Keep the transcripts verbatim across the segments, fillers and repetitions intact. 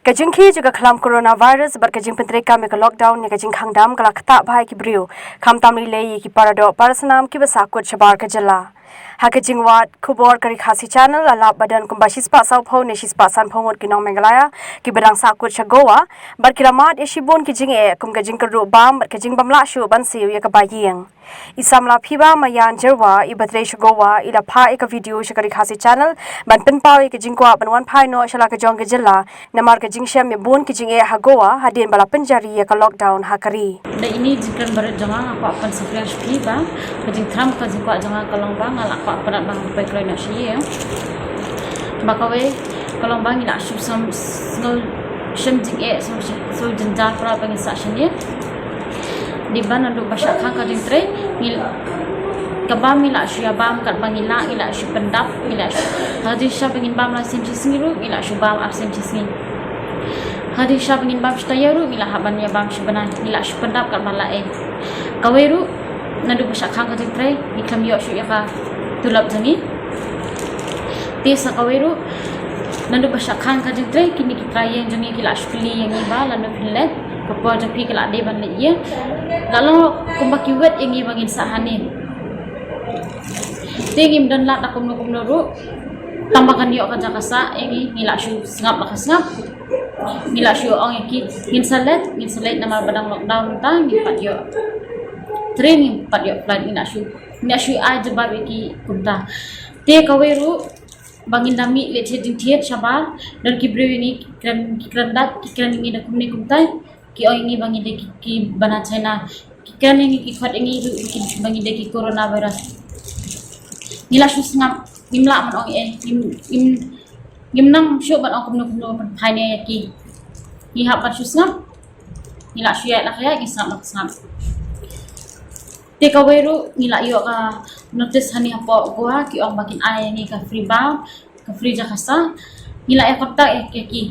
Ka jingkhih jong ka khlam coronavirus bad ka jingpyntreikam ïa ka lockdown ïa ka jingkhang dam ka la ktah bha ïa ki briew, khamtam lei lei ïa ki paradoh parasnam kiba sahkut shabar ka jylla. Ha ka jingwad khubor ka Ri Khasi Channel la lap ba don kumba shispah sawphew ne shispah sanphew ngut ki nong Meghalaya kiba dang sahkut sha Goa bad ki la mad ïa shibun ki jingeh kum ka jingkyrduh bam bad ka jingbym lah shuh ban siew ïa kaba ïeng. I samla Phiba Maïan Jyrwa iba trei sha Goa i la phah ïa ka video sha ka Ri Khasi Channel ban pynpaw ïa ka jingkwah ban wan phai noh sha la ka jong ka jylla namar ka jingshem ïa bun ki jingeh ha Goa hadien ba la pynjari ïa ka lockdown ha ka ri. Da ine i jingkren barit jong nga, nga kwah pynsaphriang sha phi ba ka jingthram ka jingkwah jong nga ka long ba nga la kwah pynat ba ngan poi kloi noh sha ïing. Ba kawei ka long ba ngi la shu sngew, sngew shem jingeh, sngew, sngew jynjar para ba ngin sah shane. Dei ba naduh ba shah khang ka jingtrei ngi, ka bam ngi la shu ïa bam katba ngi lah, ngi la shu pyndap, ngi la shu, ha ka jingshisha ba ngin bam lai sien shi sngi ruh ngi la shu bam ar sien shi sngi. Ha ka jingshisha ba ngin bam shi taïew ruh ngi la hap ban ïa bam shi bnai, ngi la shu pyndap katba lah eh. Kawei ruh naduh ba shah khang ka jingtrei ngi khlem ïoh shuh ïa ka tulop jong ngi. Te sa kawei ruh naduh ba shah khang ka jingtrei kine ki trai ïing jong ngi ki la shu kylli ïa ngi ba lano phin leit, ka por jong phi ka la dei ban leit ïing. La long kumba ki wet ïa ngi ba ngin sah hangne. Te ngim don lad da kumno kumno ruh. Tang ba kan ïoh ka jaka sah ïa ngi, ngi la shu sngap la ka sngap. Ngi la shu ong ïa ki ngin sa leit, ngin sa leit namar ba dang lockdown mynta ngim pat ïoh train, ngim pat ïoh flight, ngi la shu, ngi la shu ai jubab ïa ki kumta. Te kawei ruh ba ngin da mih leit thied jingthied shabar, don ki briew ïa ngi ki kren, ki kren da, ki kren ïa ngi da kumne kumtai, ki ong ïa ngi ba ngi dei ki, ki bana China, ki kren ïa ngi, ki khot ïa ngi ruh ki, ba ngi dei ki coronavirus. Ngi la shu sngap, ngim lah ban ong eh, ngim, ngim, ngim nang shuh ban ong kumno kumno ban phai ne ïa ki. Ngi hap ban shu sngap. Ngi la shu ïaid la ka ïaid, ngi sngap la ka sngap. Te kawei ruh ngi la ïoh ka notice hangne hapoh Goa, ki ong ba kin ai ïa ngi ka free bam, ka free jaka sah. Ngi la ïa contact ïa ki.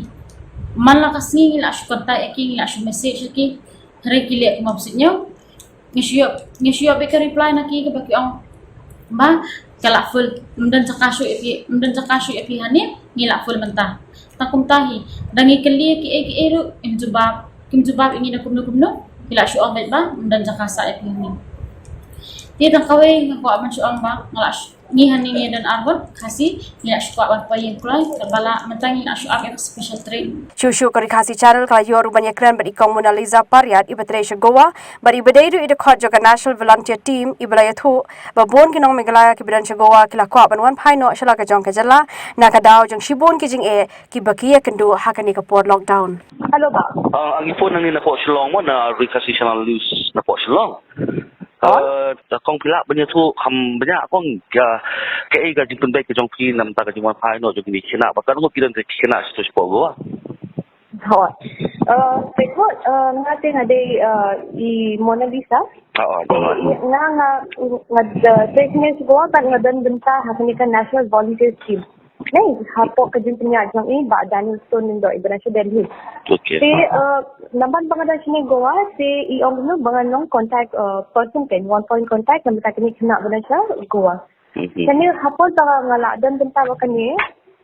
Man la ka sngi ngi la shu contact ïa ki, ngi la shu message ïa ki. Hynrei ki leh kumba shu ñiew. Ngi shu ïoh, ngi shu ïoh beit ka reply na ki kaba ki ong ba ka la full, ym don jaka shuh ïa phi, ym don jaka shuh ïa phi hangne, ngi la full mynta. Tang kumta hi, da ngi kylli ïa kiei kiei ruh kim jubab, kim jubab ïa ngi da kumno kumno, ki la shu ong beit ba ym don jaka sah ïa phi hangne. Te tang kawei nga kwah ban shu ong ba nga la shu, ngi hangne ngi don arngut Khasi, ngi la shu kwah ban poi ïing kloi, kaba la mynta ngi la shu ap ïa ka special train. Shuh shuh ka Ri Khasi Channel ka la ïoh ruh ban ïakren bad i Kong Monalisa Pariat iba trei sha Goa bad iba dei ruh i dkhot jong ka National Volunteer Team, iba la ïathuh ba bun ki nong Meghalaya kiba don sha Goa ki la kwah ban wan phai noh sha la ka jong ka jylla na ka daw jong shibun ki jingeh kiba ki ïakynduh ha kane ka por lockdown. Hello, Bah. Ah, ngi phone nangne napoh Shillong mo, na Ri Khasi Channel News napoh Shillong. Ah, da kong phi lah ban ïathuh kham bniah kong ka, kaei ka jingpynbeit ka jong phi na bynta ka jingwan phai noh jong kine ki khynnah, ba katno ngut ki don ki khynnah shato shapoh Goa. Hooid. Eh, peit mo, eh, nga te nga dei, eh, i Mona Lisa. Hooid, hooid. Nga, nga, nga, eh, trei hangne sha Goa bad nga don bynta ha kane ka National Volunteer Scheme. Nei, hapoh ka jingpynïaid jong i Bah Daniel Stone Lyngdoh iba na sha Delhi. Okay. Te, eh, namar ba nga don shane Goa, te i ong kumno ba ngan long contact, eh, person, kan, one point contact, namar ba kine ki khynnah ba na sha Goa. Mhm. Kane hapoh ba nga la don bynta ba kane,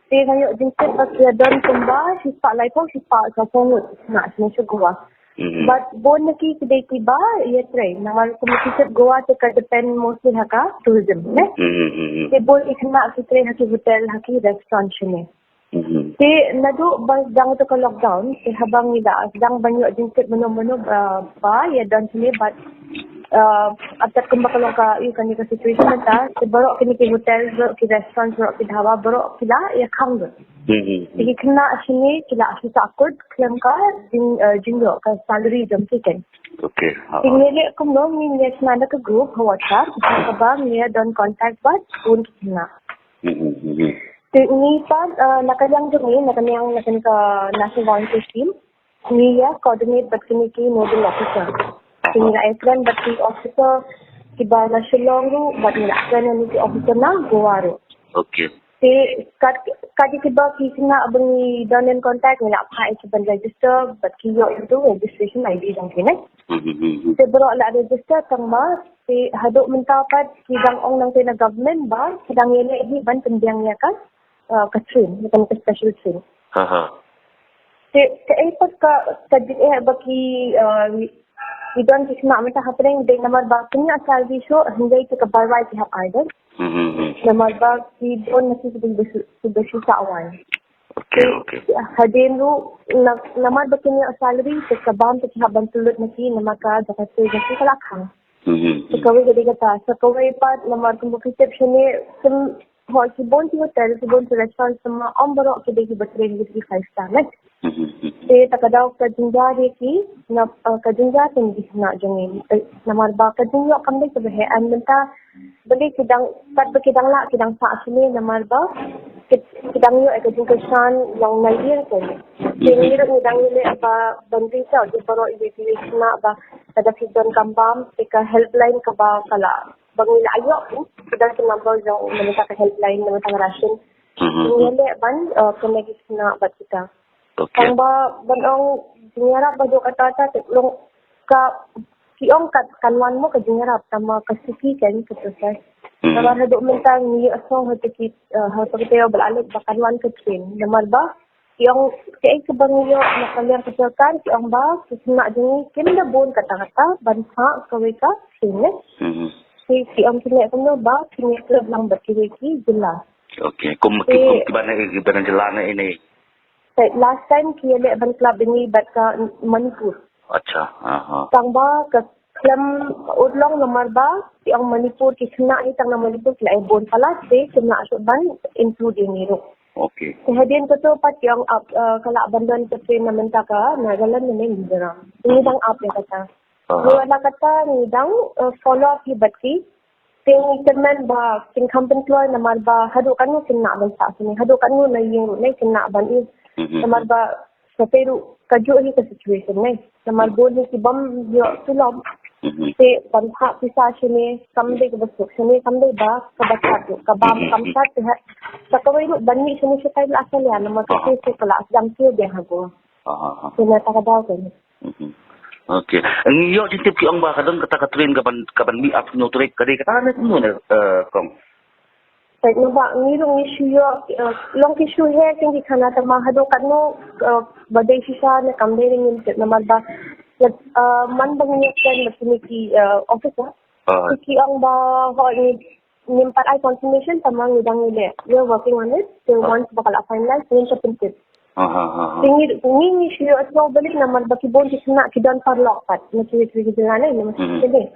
te nga ïoh jingtip ba ki don kumba shispah laiphew, shispah sawphew ngut khynnah shane sha Goa. Mhm. Bad bun na ki ki dei kiba ïatrei. Namar kum ki tip Goa te ka depend mostly ha ka tourism, ne? Mhm, mhm. Te bun ki khynnah ki trei ha ki hotel, ha ki restaurant shane. Mhm. Te naduh ba dang ïa ka lockdown, te haba ngi da dang ban ïoh jingtip mano mano ba, ba ïa don shane bad, eh, artat kumba ka long ka, ïa kane ka situation mynta, te baroh kine ki hotel, baroh ki restaurant, baroh ki dhaba, baroh ki la ïa khang lut. Mhm. Te ki khynnah shane ki la shu sahkut khlem ka jing, eh, jingïoh ka salary jong ki, kan. Okay. Ha, ha. Te ngi leh kumno, ngi ïa shna da ka group ha WhatsApp, kaba ngi ïa don contact bad bun ki khynnah. Mhm, mhm. Te ngi pat, eh, na ka liang jong ngi, na ka liang, na ka, na ka National Volunteer Team, ngi ïa coordinate bad kine ki nodal officer. Te ngi la ïakren bad ki officer kiba na Shillong ruh, bad ngi la ïakren bad ki officer na Goa ruh. Okay. Te kat, kat kiba ki khynnah ba ngi don in contact, ngi la phah ïa ki ban register, bad ki ïoh ïa ka registration I D jong ki, ne. Mhm, mhm, mhm. Te baroh la register tang ba, te haduh mynta pat ki dang ong nangta na government ba ki dang ïaleh hi ban pynbiang ïa ka, eh, ka train, ïa ka special train. Ha, ha. Te kaei pat ka ka jingeh ba ki, uh, ki don ki khynnah mynta hapdeng, dei namar ba kin ïoh salary shuh hynrei te ka barwai ki hap ai de. Hmm, hmm, hmm. Namar ba ki don na ki ki ba shu ki ba shu sa wan. Okay, okay. Hadien ruh na- namar ba kin ïoh salary te ka bam te ki hap ban pynlut na ki namar ka jaka te jaka ka la khang. Hmm, hmm, hmm. Sa kawei ka dei kata, sa kawei pat namar kumba ki tip shane, sim hoi ki bun ki hotel, ki bun ki restaurant, sa ma ym baroh ki dei ki ba train ki dei ki five star, ne? Hmm, hmm, hmm. Te ta ka daw ka jingjar ïa ki na, uh, ka jingjar ïa ki khynnah jong ngi. Eh, namar ba ka jingïoh kam dei kaba heh, and mynta ba dei ki dang, pat ba ki dang lah ki dang sah shane namar ba ki, ki dang ïoh ïa ka jingkyrshan long na ïing ka. Te ngi ruh ngi dang ïaleh ba ban reach out ïa baroh ïa ki khynnah ba lada ki don kam bam, te ka helpline kaba ka la ba ngi la ïoh, ki don ki number jong na mynta ka helpline, na mynta ka ration. Hmm, hmm, hmm. Ngi ïaleh ban, uh, connect ïa ki khynnah bad kita. Okay. Tang ba ban ong jingïarap ba dei kata kata te long ka, ki ong kat kan wan mo ka jingïarap, tang ba ka suki kan ka process. Hmm. Namar haduh mynta ngi ïohsngew ha ki, eh, ha ki taïew ba la leit ba kan wan ka train. Namar ba ki ong kaei kaba ngi ïoh na ka liang ka sorkar, ki ong ba ki khynnah jong ngi kim da bun katta katta ban phah kawei ka train, ne? Hmm. Te ki ong kine kumno ba kine ki leh lang bad kiwei ki jylla. Okay, kum ki, kum kiba na, kiba na jylla na ine. Te last time ki ïaleh ban club ïa ngi bad ka Manipur. Acha, aha. Tang ba ka khlem ut long namar ba ki ong Manipur, ki khynnah hi tang na Manipur ki la ai bun palat, te kim lah shuh ban include ïa ngi ruh. Okay. Te hadien kato pat ki ong ap, eh, ka lah ban don ka train na mynta ka Nagaland ne Mizoram. Ngi dang ap ïa kata. Aha. Ngi wan na kata ngi dang, eh, follow up hi bad ki. Te ngi kyrmen ba kin kham pynkloi namar ba haduh katno kin nah ban sah sini, haduh katno na ïing ruh ne kin nah ban ïoh. Mhm. Namar ba sa te ruh kajuh hi ka situation ne. Namar bun hi ki bym ïoh tulop. Mhm. Te ban phah pisa sini kam dei kaba suk, sini kam dei ba kaba sat ruh, ka bam kam sat te ha. Sa kawei ruh ban mih sini shatai la sa lia namar ka te se ka la jam te dei ha go. Aha, aha. Te na ta ka daw ka ni. Mhm. Okay. Ngi ïoh jingtip ki ong ba ka don kata ka train ka ban, ka ban mih ap Hynñiewtrep, ka dei kata ne kumno ne, eh, kong? Peit, namar ba ngi ruh ngi shu ïoh, eh, long ki shu heh ki khana, tang ba haduh katno, eh, ba dei shisha ne kam dei ne ngim tip namar ba, eh, man ba ngi ïoh send ba kine ki, eh, officer. Ah. Ki ong ba hooid ngi ngim pat ai confirmation, tang ba ngi dang ïaleh. We're working on it. So once ba ka la finalize ngin sa pyntip. Aha, aha. Te ngi, ngi, ngi shu ïohsngew balei namar ba ki bun ki khynnah ki don paralok pat na kiwei kiwei ki jylla ne, namar ki dei.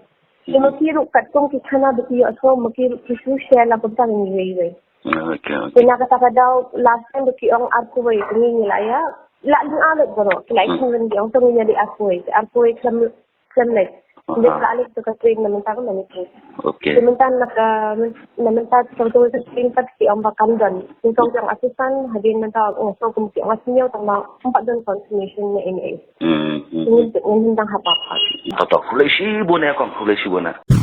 Te ma ki ruh katkum ki khana ba ki ïohsngew ma ki ruh ki shu share la kumta ngi wei wei. Okay, okay. Te na kata ka daw last time ba ki ong arphew wei, te ngi ngi la ïa, la ngi alert baroh, ki la ïa, ki ong to ngi ïa dei arphew wei, te arphew wei khlem khlem leit. Aha. Ngi la leit to ka train na mynta ka Manipur. Okay. Te mynta na ka, na mynta to ka train pat ki ong ba kan don. Ngi tong ki ong assistant, hadien mynta ong to kum ki ong senior, tang ba ym pat don confirmation ne ine. Hmm, hmm. Ngi, ngi dang hap hap. To to, khublei shibun ïa kong, khublei shibun ïa.